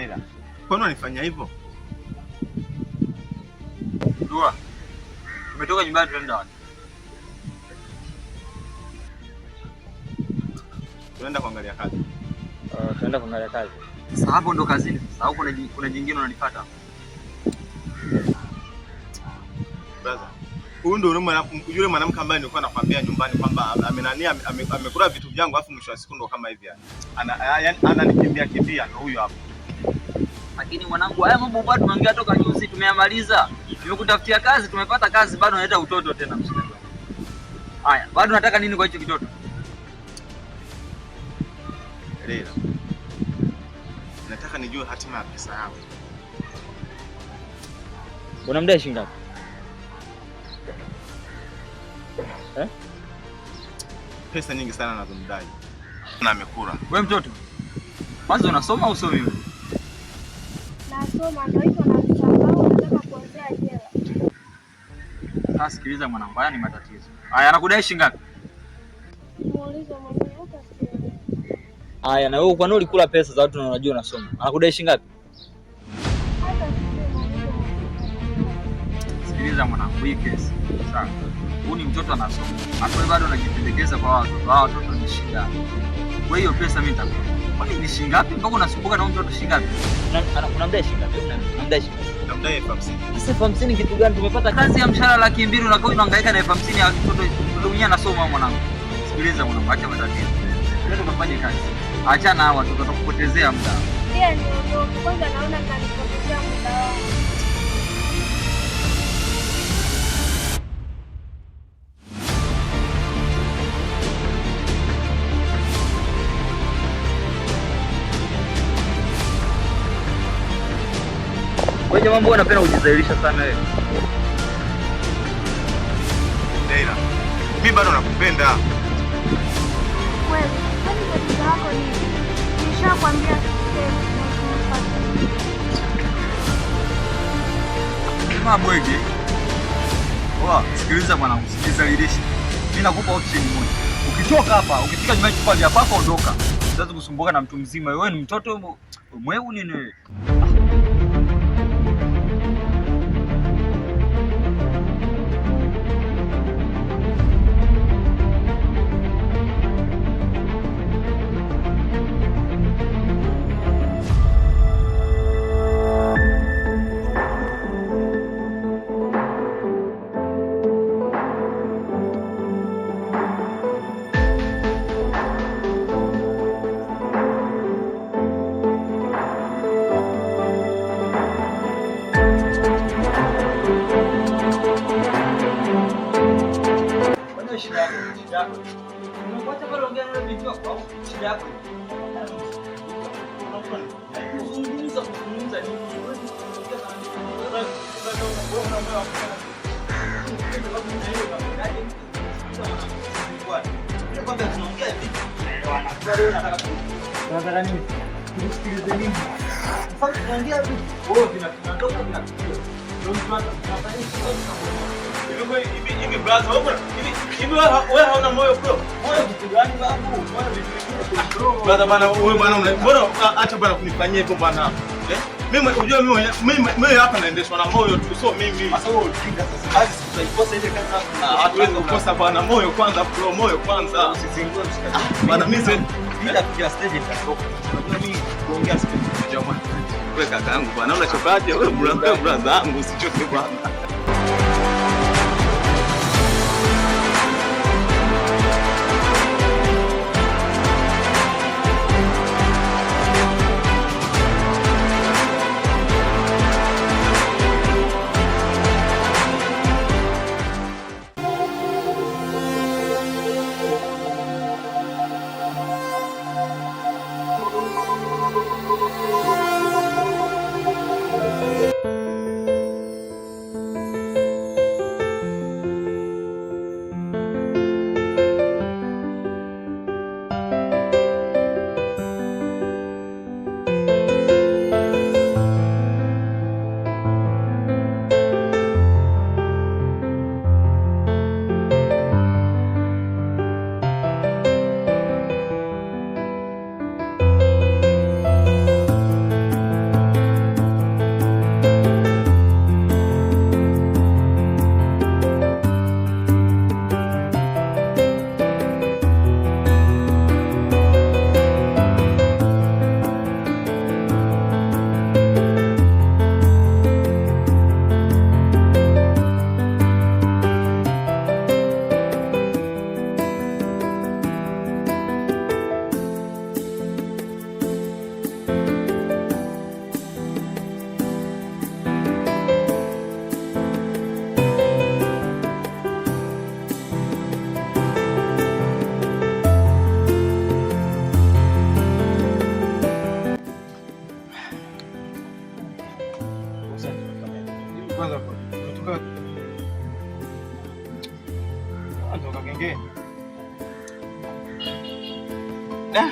Leila, kwa nini unanifanyia hivyo? Dua. Tumetoka nyumbani tunaenda wapi? Tunaenda kuangalia kazi. Tunaenda kuangalia kazi. Sasa hapo ndo kazini sasa au kuna jingine unanifuata? Brother, huyu ndo yule mwanamke ambaye nilikuwa nakwambia nyumbani kwamba amekula vitu vyangu afu mwisho wa siku ndo kama hivi yani. Yaani ananikimbia kimbia ndo huyu hapo. Lakini mwanangu, haya mambo bado tumeongea toka juzi, tumeyamaliza. Nimekutafutia kazi, tumepata kazi, bado unaleta utoto tena mshikaji wangu. Haya, bado unataka nini kwa hicho kitoto? Leila, nataka nijue hatima ya pesa yangu. Unamdai shilingi ngapi? Pesa nyingi sana nazomdai. Na amekula. Wewe mtoto, kwanza unasoma au usomi wewe? Nasoma, ndio hivyo namsahau, nataka kuanzia jela. Sasa sikiliza mwanangu, haya ni matatizo. Haya, anakudai shilingi ngapi? Muulize mwenyewe hata sielewi. Haya, na wewe kwa nini ulikula pesa za watu na unajua unasoma? Anakudai shilingi ngapi? Hata sijui, muulize mwenyewe. Sikiliza mwanangu, hii kesi. Sawa. Huyu ni mtoto anasoma. Hata wewe bado unajipendekeza kwa watoto. Hao watoto ni shida. Kwa hiyo pesa mimi nitakupa. Kwani ni shilingi ngapi mpaka unasumbuka na huyu mtoto shilingi ngapi? Unamdai shilingi ngapi? Unamdai shilingi ngapi? Namdai 50,000. Sasa 50,000 kitu gani? Tumepata kazi ya mshahara 200,000 unakaa unahangaika na 50,000 ya mtoto, mtoto mwenyewe anasoma mwanangu. Sikiliza mwanangu, acha matatizo. Nenda ukafanye kazi. Achana na hawa watoto watakupotezea muda. Pia niondoke kwanza, naona mnanipotezea muda wangu. Wewe jamaa, mbona unapenda kujidhalilisha sana wewe? Leila, mimi bado nakupenda. Kweli, kwani tatizo lako nini? Nishakwambia sisemi na usinifuate. Jamaa bwege. Poa, sikiliza mwanangu, usijidhalilishe. Mimi nakupa option moja. Ukitoka hapa, ukifika nyumbani chukua vya kwako ondoka. Siwezi kusumbuka na mtu mzima. Wewe ni mtoto mweu nini wewe? Shida yako, shida yako. Unakuacha pale ongea na binti wako au shida yako? Kuzungumza, kuzungumza nini? Unataka nini? Tusikilize nini? Sasa tunaongea vitu. Wewe vinatoka vinakuja. Ndio mtu anafanya Hivi brother, wewe hivi wewe hauna moyo bro? Moyo kitu gani babu? Moyo vitu vingine bro. Brother bana, wewe bana, mbona acha bana kunifanyia hivyo bana? Mimi unajua mimi hapa naendeshwa na moyo tu, sio mimi. Sasa wewe ujinga sasa. Kazi tutaikosa ile kazi na hatuwezi kukosa bana, moyo kwanza bro, moyo kwanza. Usizingue mshikaji. Bana mimi bila kufikia stage nitatoka. Unajua mimi kuongea sipendi. Jamani. Wewe kaka yangu bana, unachokaje wewe brother, brother yangu usichoke bana. Kwanza umetoka toka gengeni. Da,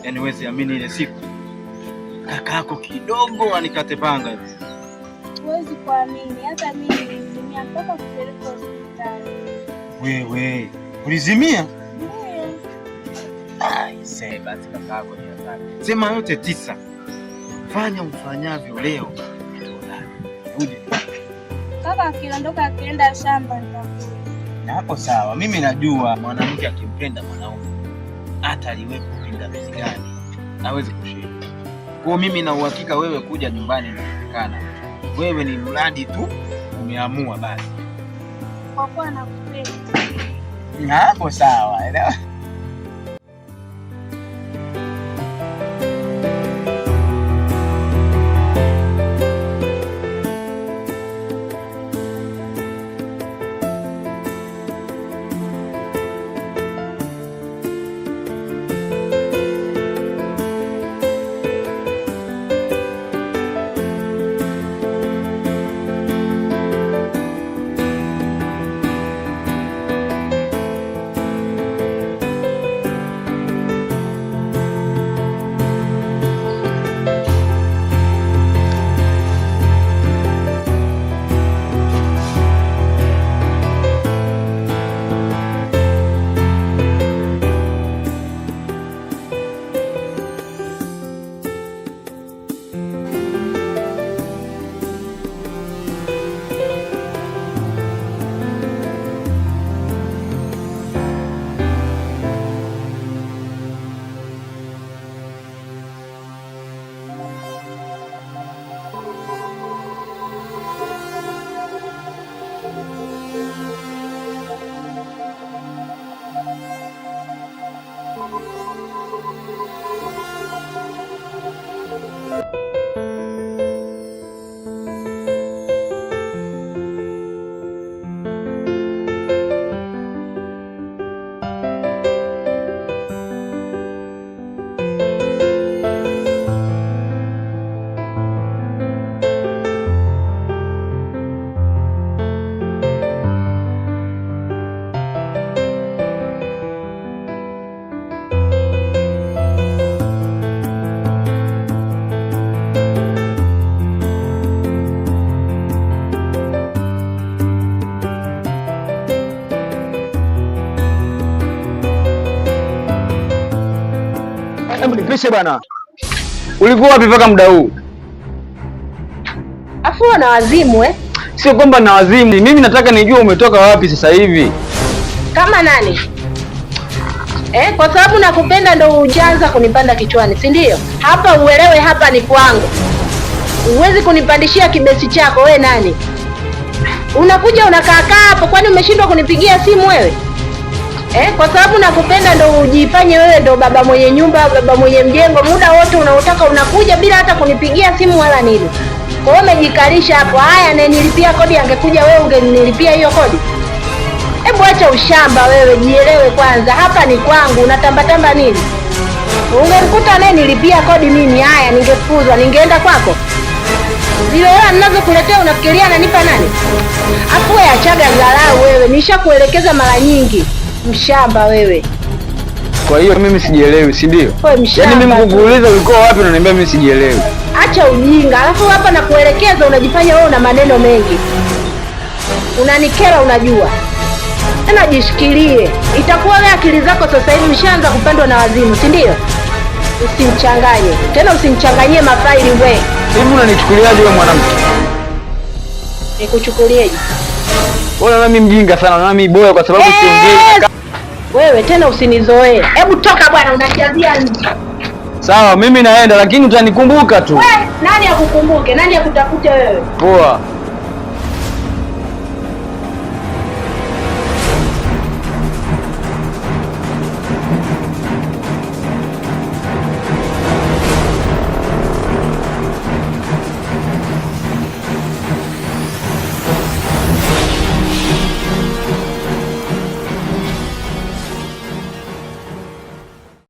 yaani huwezi amini ile siku kakako kidogo anikate panga hivi. Huwezi kuamini, hata mimi nilizimia mpaka kupelekwa hospitali. Wewe ulizimia? Ndio. Aisee, basi kakako ni hatari. Sema yote tisa, fanya ufanyavyo leo tuonane. Uje Kaka akiondoka akienda shamba nitakuja. na hapo sawa. Mimi najua mwanamke akimpenda mwanaume hata aliwepo pingamizi gani hawezi kushinda. Kwa mimi na uhakika wewe kuja nyumbani inawezekana. Wewe ni mradi tu umeamua basi. Kwa kuwa nakupenda. Na hapo sawa, elewa. Hebu nipishe bwana. Ulikuwa wapi mpaka muda huu? Afu na wazimu eh? Sio kwamba na wazimu, mimi nataka nijue umetoka wapi sasa hivi. Kama nani? Kwa sababu nakupenda ndo ujaanza kunipanda kichwani, si ndio? Hapa uelewe, hapa ni kwangu. Huwezi kunipandishia kibesi chako we nani? Unakuja unakaa kaa hapo, kwani umeshindwa kunipigia simu wewe? Kwa sababu nakupenda ndo ujifanye wewe ndo baba mwenye nyumba, baba mwenye mjengo, muda wote unaotaka unakuja bila hata kunipigia simu wala nini. Kwa hiyo umejikalisha hapo. Haya, ananilipia kodi angekuja wewe ungenilipia hiyo kodi? Hebu acha ushamba wewe, jielewe kwanza. Hapa ni kwangu, unatambatamba nini? Ungemkuta naye nilipia kodi mimi, haya ningefukuzwa, ningeenda kwako? Zile hela ninazokuletea unafikiria ananipa nani? Afu wewe achaga dharau wewe, nishakuelekeza mara nyingi. Mshamba wewe. Kwa hiyo mimi sijielewi, si ndio? Wewe mshamba. Yaani mimi kukuuliza ulikuwa wapi unaniambia mimi sijielewi. Acha ujinga. Alafu hapa nakuelekeza unajifanya wewe una maneno mengi. Unanikera unajua. Tena jishikilie. Itakuwa wewe akili zako sasa hivi ushaanza kupandwa na wazimu, si ndio? Usimchanganye. Tena usimchanganyie mafaili we. Hivi unanichukuliaje wewe mwanamke? Nikuchukulieje? Wewe unaona mimi mjinga sana, unaona mimi boya kwa sababu siongei. Wewe tena usinizoee. Hebu toka bwana, unachazia nje. Sawa, mimi naenda lakini utanikumbuka tu. We, nani akukumbuke? Nani akutafute wewe? Poa.